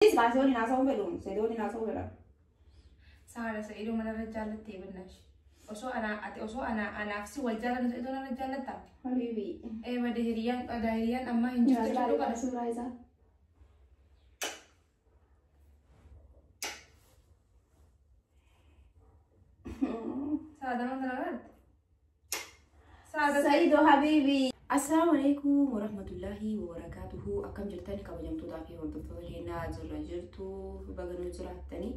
Kaasee waliin haasa'uu fedhu. Saidoo waliin haasa'uu fedha. Saala Sa'idoo manarra jaallattee bannaash. Osoo anaa ati osoo anaa anaaf si wal jaallannu Sa'idoo narra jaallattaa? Habiibi. Ee bade hiriyaan badaa hiriyaan ammaa hin jirtu jechuudha qaba. Suuraa isaa. Saada mana nagaatti? Saada Saidoo habiibi. Assalaamu alaikum warahmatullahi wabarakatuhu. Akkam jirtan kabajamtootaa fi hordoftoota keenyaa jirra jirtu baganuu jiraattanii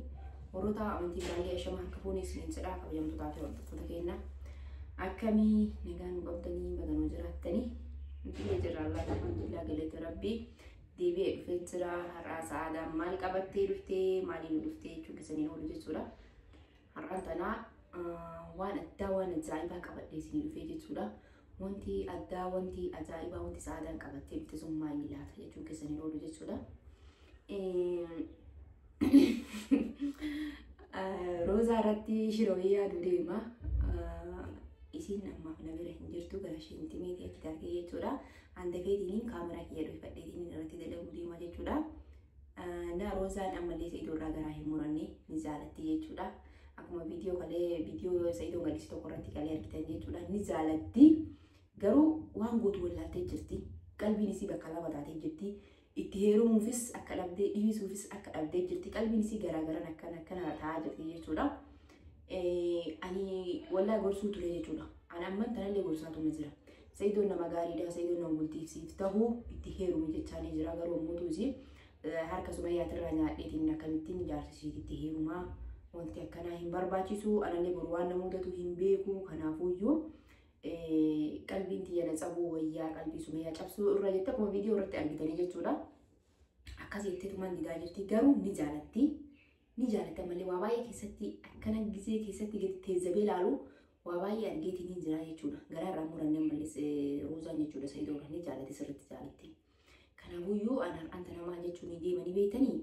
warroota amantii biraallee ashama harka fuunee isiniin jedha kabajamtootaa fi hordoftoota keenyaa. Akkamii nagaa nu qabdanii baganuu jiraattanii nuti jirra Allah alhamdulillah galata rabbii deebi'ee dhufee jira har'aa sa'aadhaan maal qabattee dhuftee maaliin dhuftee jechuu keessaniin oolu jechuudha. Har'aan tanaa waan addaa waan ajaa'ibaa qabadhee isinii dhufee jechuudha. Wanti addaa wanti ajaa'ibaa wanti sa'aadhaan qabattee dhufte sun maali laata jechuun keessaniin oolu jechuudha. Roozaa irratti shirooyii yaaduu deema. Isiin ammaaf na bira hin jirtu gara shintimeetii achi taatee jechuudha. Handafeetiin kaameraa kiyya dhuunfadheetiin irratti dalaguu deema jechuudha. Na Roozaan ammallee Sa'idoo irraa garaa hin muranne ni jaalatti jechuudha. Akkuma viidiyoo kalee viidiyoo Sa'idoo gadhiise tokko irratti kalee argitan jechuudha. Ni jaalatti. Garuu waan gootu wallaaltee jirti. Qalbiin isii bakka lama taatee jirti. Itti heerumuufis akka dhabdee dhiisuufis akka dhabdee jirti. Qalbiin isii garaagaran akkana akkana ta'aa jirti jechuudha. Ani wallaa gorsuu ture jechuudha. Ani amman tanallee gorsaa tuma jira. Sa'idoon nama gaariidha. Sa'idoon nama bultiif siif ta'u itti heerumi jechaanii jira. Garuu ammoo isii harka sumayyaatirraa nyaadheetiin akkamittiin jaarsa itti heerumaa wanti akkanaa hin barbaachisu. Anallee boru waan na mudatu hin beeku. Kanaafuyyuu qalbiin tiyya na cabuu wayyaa qalbii sumayyaa cabsuu irra jette akkuma viidiyoo irratti argitanii jechuudha. Akkas jetteetumaan didaa jirti. Garuu ni jaalatti. Ni jaalatti malee waa baay'ee keessatti akkana gisee keessatti gadi teezzabee ilaalu waa baay'ee argeetiin hin jira jechuudha. Garaa irraa murannee malee Roozaan jechuudha Sa'idoo irraa ni jaalatti sirriitti jaalatti. Kanaafuyyuu anaan anta namaa jechuun ni deemanii beektanii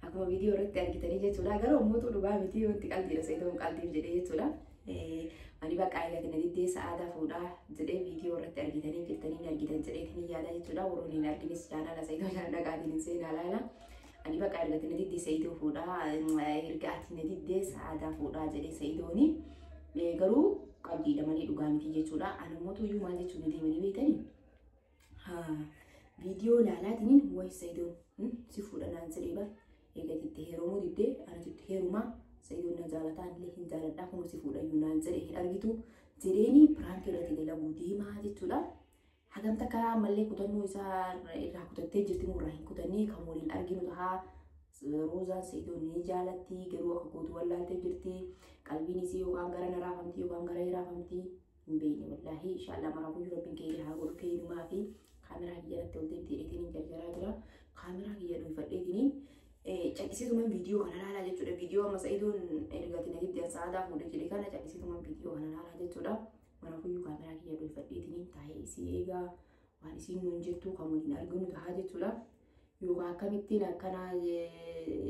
akkuma viidiyoo irratti argitanii jechuudha. Garuu ammoo dhugaa miti wanti qalbiidha Sa'idoon qalbiif jedhee jechuudha. Ani bakka eegate na diddee sa'aadaa fuudhaa jedhee viidiyoo irratti argitanii jirtanii ni argitan jedheetiin yaada jechuudha. Warroonni hin arginis chaanaala Sa'idoo jala dhaqaatiin hin seenaa laala. Ani bakka argate na diddee Sa'idoo fuudhaa erga ati na diddee sa'aadaa fuudhaa jedhee Sa'idooni. Garuu qalbiidha malee dhugaa miti jechuudha. Ani immoo tuyyuu maal jechuun ni deemanii beektanii? Viidiyoo ilaalaatiin wayi Sa'idoon si fuudha naan jedhee bara eegate itti heerumuu diddee anatu itti heerumaa Sa'idoon na jaalataa illee hin jaaladhaa kun si fuudha iyyuu naan jedhee hin argitu jedheeni piraankii irratti dalaguu deemaa jechuudha. Hagam takka ammallee kutannoo isaa irraa kutattee jirti moo irraa hin kutannee kan waliin arginu tahaa Roozaan Sa'idoon ni jaalatti garuu akka gootu wallaaltee jirti. Qalbiin isii yookaan gara na raafamti yookaan gara raafamti hin beekne wallaahi inshaallah maraafuyyuu rabbiin keenya haa godhu keenyumaa fi kaameraa kiyya irratti ol deemtee jarjaraa jira. Kaameraa kiyya dhuunfadheetiin callisitumaan viidiyoo kana ilaalaa jechuudha. Viidiyoo amma Sa'idoon erga ati na diddeen sa'aadaa fuudhe jedhe kana callisitumaan viidiyoo kana ilaalaa jechuudha. Maraafuyyuu kaameraa kiyya dhuunfadheetiin taa'ee isii eegaa waan isiin nuun jettu kan waliin arginu tahaa jechuudha. Yookaan akkamittiin akkanaa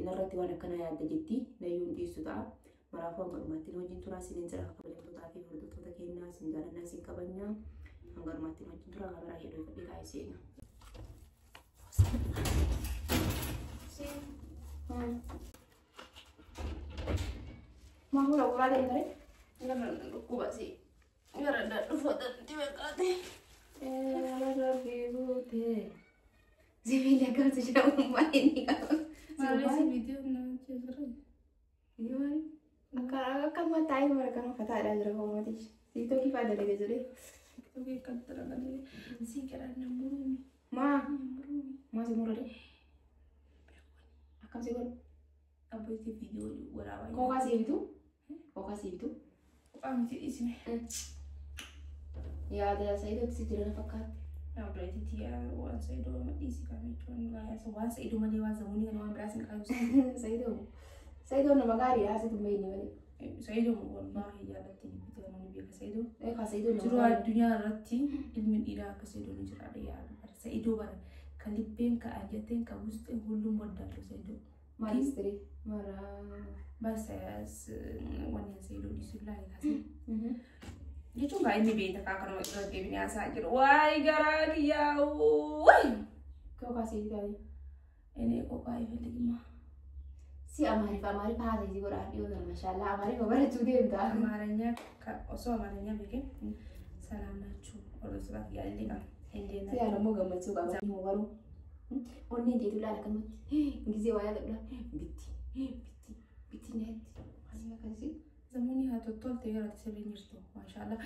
narratti waan akkanaa yaadda jetti nayyuu hin dhiistu ta'a. Maraafuu hanga dhumaatti wajjin turaa isiniin jira kabajamtootaa fi hordoftoota keenyaa isin jaalannaa isin kabajnaa hanga dhumaatti wajjin turaa kaameraa kiyya dhuunfadhee taa'ee isii eegaa. Maa fuula guuraa deemtare? Gara dhukkuba si gara dhufa danti beekaate. Rabbi guutee. Sibiilli akkamtu jedhamu baay'ee ni qaba. Maaliif viidiyoo nama jira? Akka amma taa'ee mara kan uffataadhaa jira uummatichi. Tiiktookii fa'aa dalagaa jedhee. Tokko kan dalagaa si gara namuruumi. Maa Namuruumi. maa si murade? Akkam si godhu? Abbootii viidiyoo waraabaa. Kookaa si bitu? Kookaa si bitu? Kophaa miti dhiisime. Yaada Sa'idootti si jira na fakkaatti. Abbootii tiyyaa waan Sa'idoo dhiisi kan jechuun waan Sa'idoo malee waan zamuunii kana waan biraas hin qabu. Sa'idoo Sa'idoon nama gaariidha asitu hin beekne malee. Sa'idoo wallaahi jaalatti jibbite kan namni beeka Sa'idoo. Eegaa Sa'idoon nama Jiru gaariidha. addunyaa irratti ilmi dhiiraa akka Sa'idoo ni jiraadha yaadu. Sa'idoo bara kan libbeen ka ajjateen ka busteen hullum waddaaltu Sa'idoo. Maalis ture? Maraa. Bas wanni Sa'idoo dhiisu laali kaasee. Jechuun kaa inni beekta kaa kanuma irra deebinee haasaa jiru. Waay garaa kiyyaa waay. Kookaa si bitaati. እኔ ቆቃ አይፈልግማ። Si Amaariif Amaariif haasa'ii godhaa dhiyoo sana mashaallaa Amaariif barachuu deemta. አማርኛ osoo አማርኛ beekee ሰላም ናችሁ hordoftoota yaalli qaba. እንዴት Si ናችሁ? yaadammoo gammachuu qaba. Garuu onneen teetu ilaala akkanumatti gisee waa yaada bitti bitti bitti nyaatti maal akkasii. Zamuuni haa tottoolte yeroo ati sirriin jirtu maashaallah.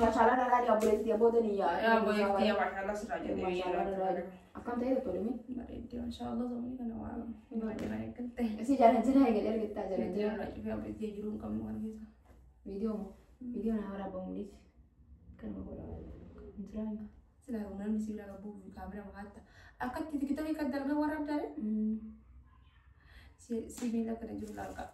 Mashaallaa dhalaa obboleettii abbootanii yaa. Obboleettii maashaallah sirraa jedhee Maashaallah akkam ta'e tottolime. Bareeddee maashaallah zamuuni kana waa baay'ee eeggatte. Si jaalajjina eegalee argattaa jaalajjina. Jaalala cufee obboleettii jiruu hin qabnu kana keessa. Viidiyoo moo viidiyoo naa waraabamu dhiisi. Kanuma godhaa. Injiraan. Silaa namni si bira qabu kaamera makaatti akkatti tikitookii kan dalga waraabdaale si miila kana jiru laal qaba.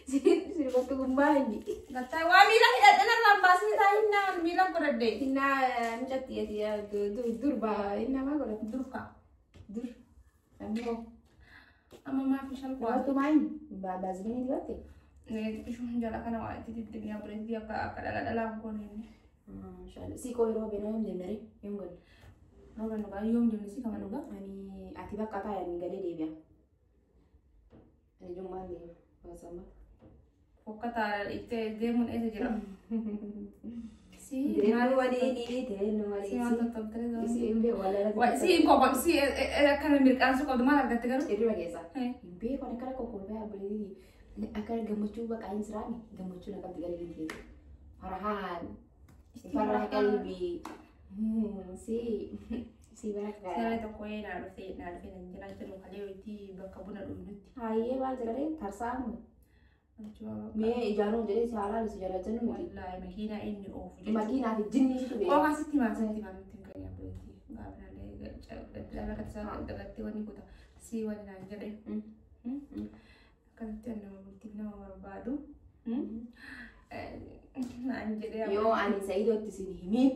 Sirbatti gumbaa inni. Gattaa waa miila hidhadhe narraan baasni taa'innaan miilaan godhadhe. Innaa mucatti durba innaa maa godhate? Durka. Dur. Namni hoo. Amma maafi shalqaa. Dubartuu maa inni? Baaziliinii dibatte? Xiqqishuun jala kana waa itti diddibnee obboleettii akka akka dhala dhalaa hin goone inni. Si koo yeroo beenaa yoom deemna ree? Yoom galle? Rooba dhugaa yoom deemne si kama dhugaa? Ani ati bakka taa'e ani galee deebi'a. Ani jummaan deema. Waasamma. Fokkataa itti deemuun eessa jira? Si Deemnu walii deemnu walii. si waan tottoltee Si hin beeku walii. Si qofa si akkana mirqaansuu qabdu maal argatte garuu? Hirriba keessa. Hin beeku ani akkana kokkolfee obboleettii akka gammachuu bakka hin jiraanne gammachuu na qabdi galii keessa. Farhaan. Farraa qalbii. Si si baraka. Seera tokko naa dhufee naa dhufee nan jira jedhu kalee wayitii bakka buna dhugnutti. Hayyee maal jedhanii tarsaamu. Mee ijaaruun jedhee si haalaan si jaalachannu miti. Wallaahi makiinaa inni oofu jechuudha. Makiinaa fi jinni situ beeka. Qofaa sitti himaa sitti himaa nutti hin kennu obboleettii. Gaafa dagattee wanni kuta si wani naan jedhe. Akkanatti nama bultiif nama barbaadu. Naan jedhee. Yoo ani Sa'iidootti sin himin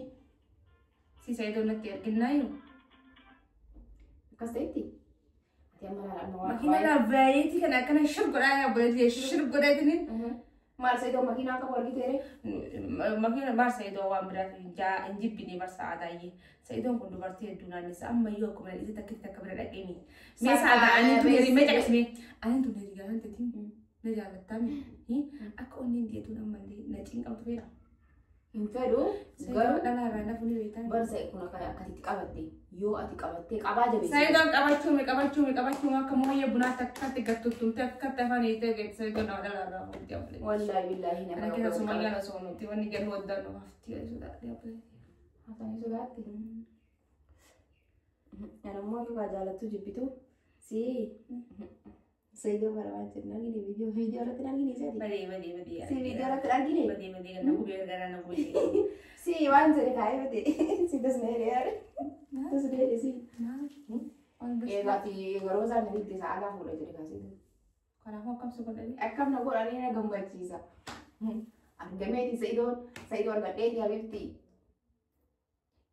Si Sa'iidoo natti erginnaayu. akkas ta'etti. Ati amma laala amma waa. Makiinaa baay'eetii kana akkana shir godhaa obboleettii shir godhatanii. Maal Sa'iidoo makiinaa qabu argiteere? Makiina bar Sa'iidoo waan biraaf hin jibbine bar sa'aadaayyee. Sa'iidoon kun dubartii hedduu naannessa ammayyuu akkuma isa takkitti takka bira dhaqeemi. Mee sa'aadaa ani tun mee caqasmee ani tun hiriyaa ta'eetiin na jaallattami. Akka onneen deetuun ammallee na cinqamtu fedha. Hin fedhu Garuu garuu dhalaa irraa nafu ni beektan. bar Sa'i kun akka akkasitti qabatte yoo ati qabattee qabaa jabeessite. Sa'iidoon qabachuu qabachuu qabachuu akka mooyyee bunaatti akkatti gattuttumte akkatti afaan hiitee geesse Sa'iidoon nama dhalaa irraa fuuti ammallee. Wallaahi billaahi nama Kana keessa Sumayyaan osoo nuti wanni jennu waddaan nu hafti sodaadhe. Haftanii sodaatte. Ani ammoo akka jaalattu jibbitu si Sa'iidoo bara waan jedhu argine viidiyoo viidiyoo irratti argine isaati. Badee badee badee. Si viidiyoo irratti argine. Badee badee na gubee gara na gubee. Si waan jedhe kaa'ee bade si tasneere yaare. Tasneere si. Eegaati yeroo isaan itti sa'aataa fuudha jedhe kaasee. Kanaafuu akkam si godhani? Akkam na godhanii na gammachiisa. Argameeti Sa'iidoon Sa'iidoo argadheeti habibti.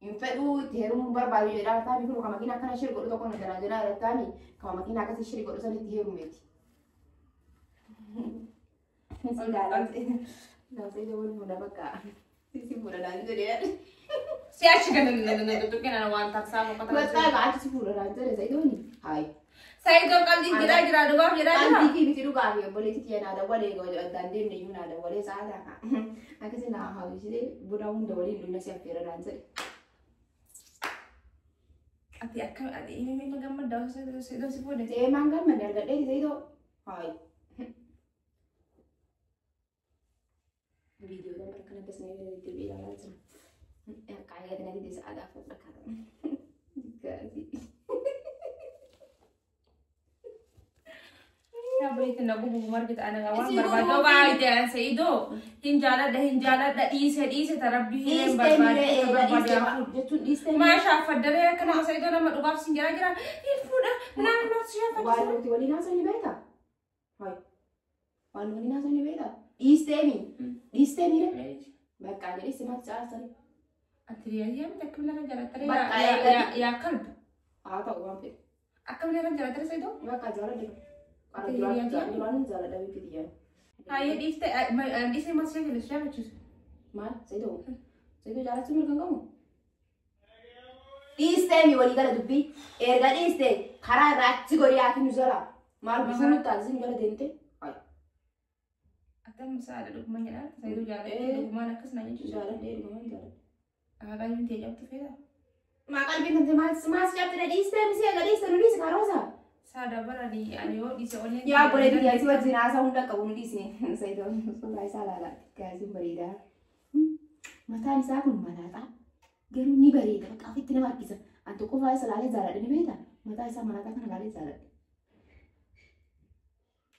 Hin fedhuu itti heerumuun barbaadu jedhaa taami kun ka makiina akkana shir godhu tokko na jalaa jalaa irratti kama makiina akkasii shir godhu san itti heerumeeti. Si Sa'iidoo wal fuudha bakka. Si si fuudha naan jedhee. Si achi gana na tuttuqina waan taksaa boqotaa. Bakka achi si fuudha naan jedhe Sa'iidooni. Hayi. Sa'iidoon qalbii jedhaa jira dhugaaf jedhaa jira. Qalbii fi miti dhugaa fi obboleettii kiyya naa dawwalee addaan deemne iyyuu naa dawwalee sa'aataa ka. Akkasii naa hawwisitee buna hunda waliin dhugna si affeera naan jedhe. Ati akkam ati inni gammaddaa Sa'iidoo si fuudhe. Deemaan gammadne argadhee Sa'iidoo. Hayi. Viidiyoodhaan bara kana dasnee deddeebi'ee ilaalaa jira. Akka eegatiin ati sa'aataa fuudha kana. Gaazii. Obboleettii na gubu margita ana waan Isii barbaadu gubuu baay'ee Sa'iidoo hin jaaladha hin jaaladha dhiise dhiise tarabbii hin barbaadu barbaadu. Jechuun dhiistee Maashaa faddaree akka nama Sa'iidoo nama dhugaaf sin jira jira hin fuudha naan maaf si waan shaafachiisa. nuti waliin haasa'u ni beektaa? Hayi. Waan waliin haasa'u ni beektaa? Dhiistee dhiistee miire? Bakka jedhee si maatti caalsanii. Ati riyaayyaa miti akkam lafa jaalattaree Bakka yaa kalbu Haa ta'u waan fedhe. akkam lafa jaalattaree Sa'iidoo. Bakka jaaladha. Ati riyaayyaa? Duraan jaaladha miti xiyyaan. Hayyee dhiiste dhiisee maaf si shaafachiisu. Maal? Sa'iidoo? Sa'iidoo jaalachuu mirga hin qabu? Dhiistee mi walii gala dubbii. Erga dhiistee karaa irraa achi godhi haa nu jala. Maal bishaan nutti taasisin jala deemte? Attam saada dhuguma jedhaa. Saayidoo jaaladhee dhugumaan akkas na jechuudha. Jaaladhee dhugumaan jaaladhe. Haa qalbiin tee cabtu feeta. Maa qalbiin tante maal si cabte dhiistee misi eega dhiiste nu dhiisi karoosa. Saada bara ani yoo dhiise onneen. Yaa obboleetti jaarsi wajjin haasaa hunda qabu nu dhiisi. Saayidoo suuraa isaa ilaalaa gaasiin bareedaa. Mataan isaa kun malaaxaa. Garuu ni bareeda bakka ofitti nama harkisa. An tokkoffaa isa laalee jaaladhe ni beektaa? Mataa isaa malaaxaa kana laalee jaaladhe.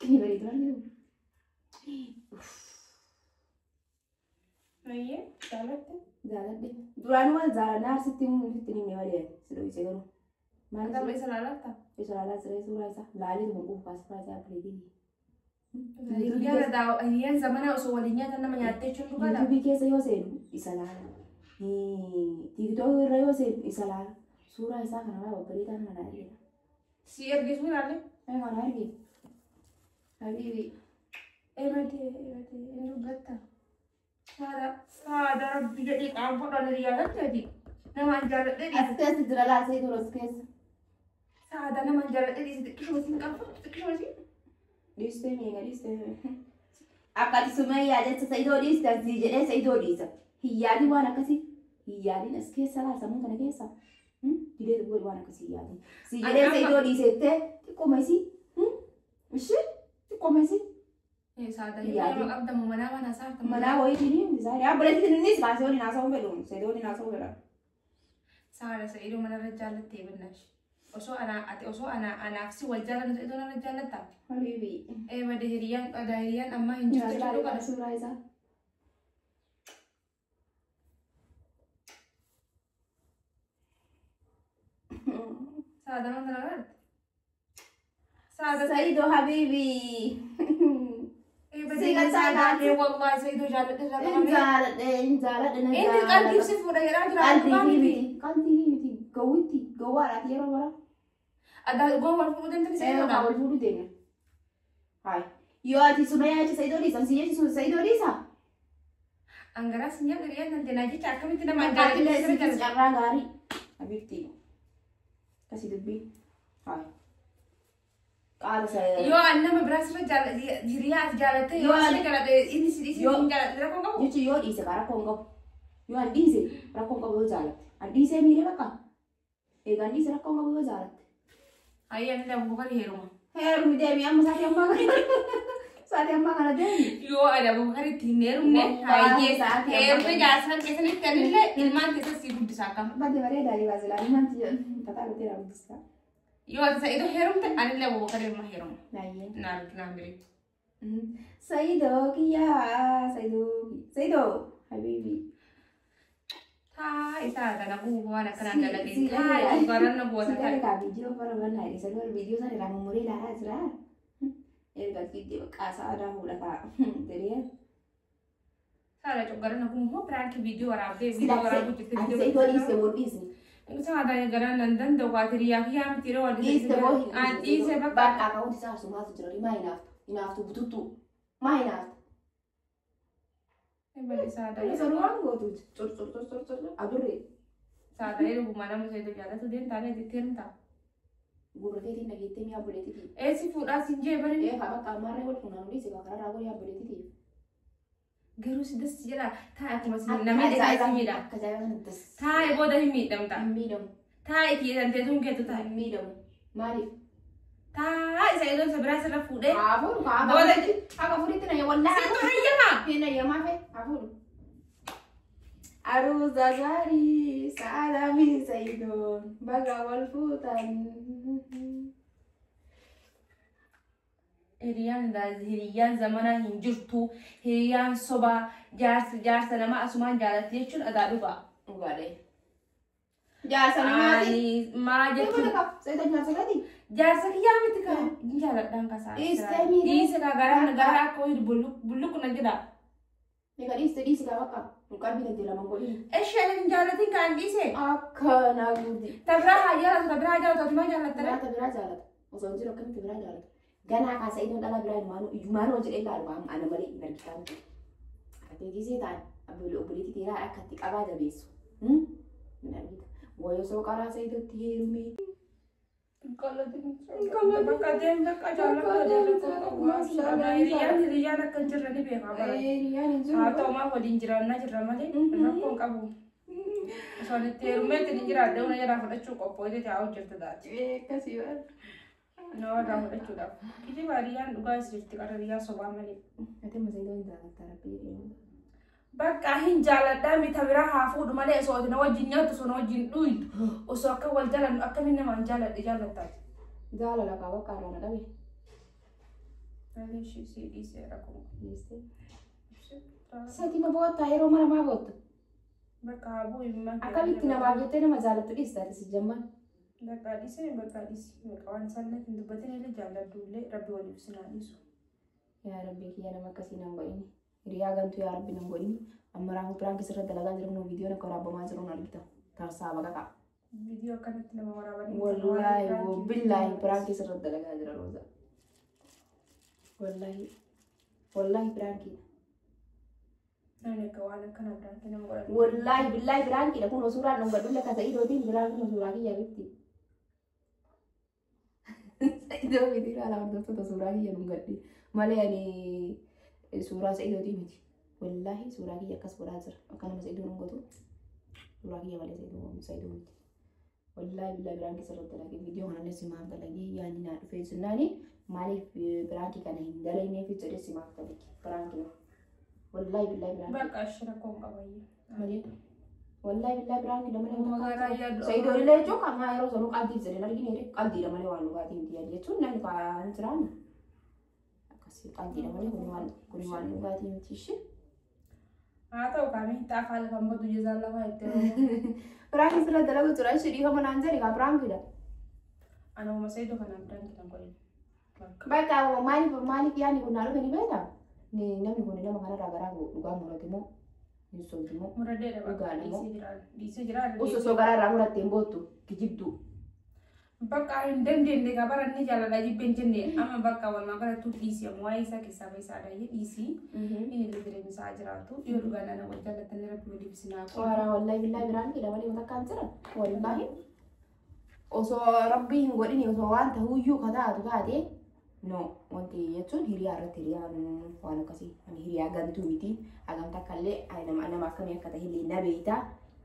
Ni bareeda maal Mayyee jaalatte. Jaaladhe. Duraanuu waan jaaladhaa arsitti sitti ni malee si dho'ise garuu. Maal Attam isa laalafta? isa laalaa jira suuraa isaa laalee tuma quufa suuraa isaa bareedee. Hiriyyaan zamanaa osoo waliin nyaatan nama nyaattee jechuun dhugaadha. Yuutuubii keessa yoo seenu isa laala. Tiiktookii irra yoo seenu isa laala. Suuraa isaa kana laa babbareedaa kana laalee. Si ergisuu ilaalle. Ee kana argi. Habiibi. Eematee eematee inni dubbatta. Saada saada rabbi jedhee qaama godhan hiriyyaa galteeti. Nama an jaalladhee dhiise. As keessa jira laa sayidoo as keessa. Saada nama an jaalladhee dhiise xiqqishuma siin qaanfattu xiqqishuma siin. Dhiistee miidha dhiistee. Akka ati sumayyaa jecha sayidoo dhiiste asii jedhee sayidoo dhiisa. Hin yaadin waan akkasii. Hin yaadin as keessa laa sammuu kana keessa. Dilee godhi waan akkasii hin yaadin. Si jedhee sayidoo dhiisettee xiqqooma isii. Ishee xiqqooma isii. Saada nama qabdamu manaa mana saarta. Manaa wayiitiin isaa yaabboleetti innis kaasee waliin haasa'uu fedhu sayidoo waliin haasa'uu fedha. Saada sayidoo manarra jaallattee binnash. Osoo anaa ati osoo anaa anaaf si wal jaallannu sayidoo narra jaallatta. Habiibi. Eemade hiriyyaan dhagaa hiriyyaan ammaa hin jirtu jechuudha dhugaadha. Suuraa isaa. Saada mana kana garte. Saada Sayidoo habiibi. Eemade saada wallahi sayidoo jaalladhe irraa Hin qabame. jaaladhe hin jaaladhe na Inni qalbiif si fuudha jedhaa jira. Qalbii miti qalbii miti gowwitti gowwaadhaati yeroo bara. Addaa gowwaa wal fuudhuu deemtani sayidoodha. Wal fuudhuu deemna. Hayi. Yoo ati sumayyaa jecha sayidoo dhiisa si jechi sayidoo dhiisa. Angaraas nyaata hiriyyaan tante naa jecha akkamitti nama an Maqaa jaalladhe sirra siifis jaalladha. carraa gaarii. Habiibti. Akkasii dubbii. Hayi. Qaala Yoo an nama biraa sirra jaalladhe hiriyaa ati jaallatte yoo sirra jaalladhe inni si dhiise hin jaalladhe rakkoo qabu. Jechuun yoo dhiise kaa rakkoo hin qabu. Yoo an dhiise rakkoo hin qabu yoo jaalatte. An dhiisee miidhee bakka. Egaa an dhiise rakkoo hin qabu yoo jaalatte. Ayyi ani Abubakar heeruma. Heerumi deemi amma saatii ammaa kana. Saatii ammaa kana deemi. Yoo ani Abubakar itti hin heerumne Wallahi sa'aatii ammaa heerumne kana. jaarsan keessanitti anillee ilmaan keessan si guddisa akkam. Badde bareedaa ni baasila. Ilmaan tataa gootee na guddisa. Yoo ati Sa'idoo heerumte anillee Abubakar ilma heeruma. Baay'ee. Naan naan biri. Sayidoo kiyyaa sayidoo sayidoo habiibi. Taa isaa kana guutuu waan akkanaan dalagee taa dhugaaraan na goota Si taa'e. dalagaa viidiyoo bara banaa isa dura viidiyoo sana irraa mummuree ilaalaa jira. Erga giddee bakka sa'aadaa fuudha ta'a. Jedhee. Saala coggarana kun immoo piraanki viidiyoo waraabdee viidiyoo waraabuu jirti. Ati sayidoo dhiiste moo dhiisni? Saada garaan nan danda'u kaatiriyaa fi yaa miti yeroo wal Dhiiste moo hin An dhiise bakka. Bakka akka hundi isaa sumaatu jira. Maa hinaaftu? Hinaaftu bututtu. Maa hinaaftu? Saada Isa waan gootu. Cur cur cur cur cur. Adurree. saada yeroo nama Sa'idoo jaallatu deemtaa itti heerumtaa. Gurra keetiin dhageettee mi'a obboleettiiti. Eessi fuudhaa siin jee bari. Ee bakka ammaarree wal fuunaan dhiise bakka karaa godhi obboleettiiti. Garuu si das jedha taa'e akkuma si namni isaa si miidha. Akka ajaa'iba kana das. Taa'e booda hin miidhamta. Hin miidhamu. Taa'e itti tuun keetu taa'e. Hin miidhamu. Maaliif? Taa'e Sa'idoo isa biraa sirra fuudhee. Haa fuudhu haa Booda Haqa fuudhitti na wallaahi. Sittu hayyamaa. Hin hayyamaa fe haa fuudhu. Aruuza gaarii sa'aadaa fi Sayidoon baga wal fuutan. Hiriyyaan zamanaa hin jirtu. Hiriyyaan sobaa jaarsa jaarsa nama asumaan jaalatti jechuun adaa dhugaa. Dhugaadha. Jaarsa namaati. Ani maa jechuun Sayidoon jaarsa keeti. jaarsa kiyyaa miti kaa hin jaaladhaan kasaa. Dhiistee miidhee. Dhiise kaa garaa garaa akka wayii bulluq na jedha. Egaa dhiiste dhiisi kaa bakka. Qalbii tante lama godhin. Ishee ani hin jaalatin kaan dhiise. Akkana gudi. Ta biraa haa jaalatu ta biraa haa jaalatu ati maa jaallatta ree? Biraa ta biraa jaalata. Osoo hin jiru akkamitti biraa jaalata? Ganaa kaa Sayidoon dhala biraa imaanuu ijumaanuu jedhee ilaalu ana malee hin argitaan. Ati gisee ta'an obboleettii dhiiraa akka itti qabaa jabeessu. Hin argita. Wayyo osoo qaraa Sa'iidootti heerume. Bakka deemu bakka jaalladhu. Hiriyyaan akka hin jirre ni beekama. Hiriyyaan hin jiru. Haa ta'u maal waliin jiraannaa jirra malee rakkoon qabu. Osoo itti heerumeetti ni jiraadde hunda jalaa fudhachuu qophoofte taa'uu jirti taate. Akkasii bara. Nama irraa fudhachuudhaaf. Kijiba hiriyyaan dhugaa is jirti qara hiriyyaa sobaa malee. Ati amma Sa'iidoo hin jaalattaa rabbii jedhee. Bakka hin jaaladhaa mita biraa haa fuudhu malee osoo ati na wajjin nyaattu osoo na wajjin dhuydu osoo akka wal jaalannu akkamiin nama hin jaaladhe jaallattaati. Jaalala qaba bakka irraa na qabe. Malee ishii sii dhiisee rakkoo. Sati ma boottaa yeroo mara maa boottu? Bakka haa bu'u himmaa. Akkamitti namaaf jettee nama jaalattu dhiista ati si jamman? Bakka dhiisee bakka dhiisee bakka waan isaan hin dubbatin illee jaalladhu illee rabbi waliif sinaa dhiisu. Yaa rabbi kiyya nama akkasii nan godhini. Hiriyaa gantuu yaa rabbi nan godhini. Amma raafuu piraanki sirra dalagaa jiru nu viidiyoon akka waraabamaa jiru nu argita. Tarsaa baqaqa. Viidiyoo akkanatti nama waraabanii. Wallaahi billaahi piraanki sirra dalagaa jira Rooza. Wallaahi wallaahi piraankiidha. Namni akka waan akkana piraanki nama godhan. Wallaahi billaahi piraankiidha kun suuraan dhungadhulle akka Sa'iidootiin biraan kun suuraa kiyya bitti. Sa'idoo miti ilaala hordoftoota suuraa kiyya dhungadhi malee ani suuraa Sa'idootii miti. Wallaahi suuraa kiyya akkas godhaa jira. Akka nama Sa'idoo dhungatu suuraa kiyya malee Sa'idoo miti. Wallaahi billaahi piraankii sirratti dalagee viidiyoo kanallee simaaf dalagee yaadni naa dhufee jennaani maaliif piraankii kana hin dalagneef jedhee simaaf dalage piraankii. Wallaahi billaahi piraankii. Bakka ishee rakkoon qabayyee. Malee wallaahi billaahi piraankii nama Magaalaa yaadu. Sa'idoon illee jechuun kan yeroo sanuu qaldiif jedheen argine qaldiidha malee waan dhugaatii miti yaadu jechuun namni kan jiraanne akkasii qaldiidha malee kun waan dhugaatii miti ishee. Haa ta'u kaamee xaafaa lafaan badu jezaan lafaa itti yeroo. Piraankii sirra dalagu jira ishee dhiifama naan jedhe kaa piraankiidha. Anuma Sa'iidoo kanaan piraanki kan godhin. Bakka maaliif yaadni kun naa dhufe ni beektaa? Namni kun nama kanarraa garaa dhugaa murate moo hin sobdu moo? Muradeedha bakka dhiisee jira. Dhiisee jira. Osoo garaarraa murattee hin boottu kijibduu. Bakka hin dandeenye gaa baranni jaaladha jibbeen jenne amma bakka walumaa galatti dhiisii amma waa'ee isaa keessaa ba'isaa dhayyee dhiisii inni illee jireenya isaa jiraatu yoo dhugaan ana wal jaallatanii rabbi waliif sinaa qola. Waaraa wallaahi billaahi piraankiidha malee wanta akkaan jiran wallaahi osoo rabbii hin godhini osoo waan ta'uyyuu ka taatu taate no wanti jechuun hiriyaa irratti hiriyaa waan akkasii ani hiriyaa gantuu miti hagam takka illee nama akkamii akka ta'e illee na beekta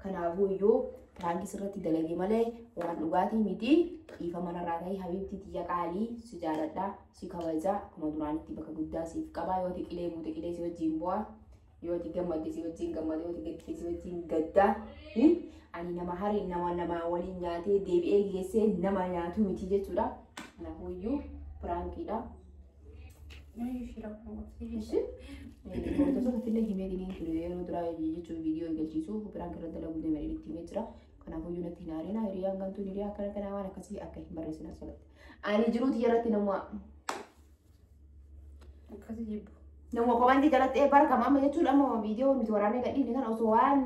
kanaafuu iyyuu piraankii sirratti dalage malee waan dhugaatii miti dhiifama narraa ta'e habiibtii tiyya qaalii si jaaladha si kabaja akkuma duraanitti bakka guddaa siif qaba yoo xiqilee buute qilee si wajjin bu'a yoo ati gammadde si wajjin gammada yoo ati gaddite si wajjin gadda ani nama hari nama waliin nyaatee deebi'ee geessee nama nyaatu miti jechuudha kanaafuu iyyuu piraankiidha. Hordoftoota illee himee dhiniin ture yeroo duraa jechuun viidiyoo eegalchiisuuf piraank irratti dalaguu deemee itti himee jira. Kanaafuu iyyuu natti hin aarina hiriyyaan gantuun hiriyaa akkana kanaa waan akkasii akka hin barreessine asirratti. Ani jiruuti jalatti nama Akkasii jibbu. Nama komantii jalatti barkama amma jechuun amma viidiyoo nuti waraabnee gadhiifne kana osoo waan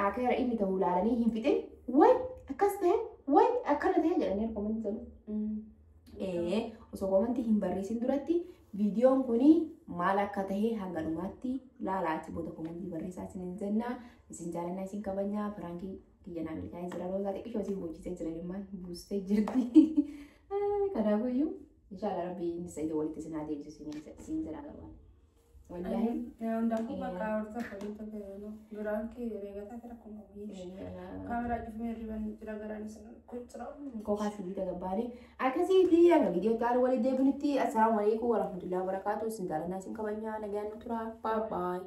akeera inni ta'u ilaalanii hin fixin way akkas ta'e way akkana ta'e jedhanii komantii jalatti. Osoo komantii hin barreessin duratti viidiyoon kuni maal akka ta'e hanga dhumaatti laalaa achi booda komantii barreessaa isin jenna isin jaalannaa isin kabajnaa piraankii kiyya naa milkaa'ee jira roozaa xiqqishoo isin boochisee jira ilmaan buustee jirti. Kanaafuyyuu inshaalla rabbi Sa'idoo walitti isin haa deebisu isin jira garuu. Wallaahi. Hundaafuu bakka hordofa waliin tokko piraanki reegataa fira kun qabu. Kaameraa cufamee riban jira garaan isa kun jira. Kokaa sibiila gabbaane akkasiiti hanga viidiyoo itti aanu walitti deebinutti assalaamu alaikum warahmatullahi wabarakaatuh isin jaalannaa isin kabajnaa nagaan nu turaa baay baay.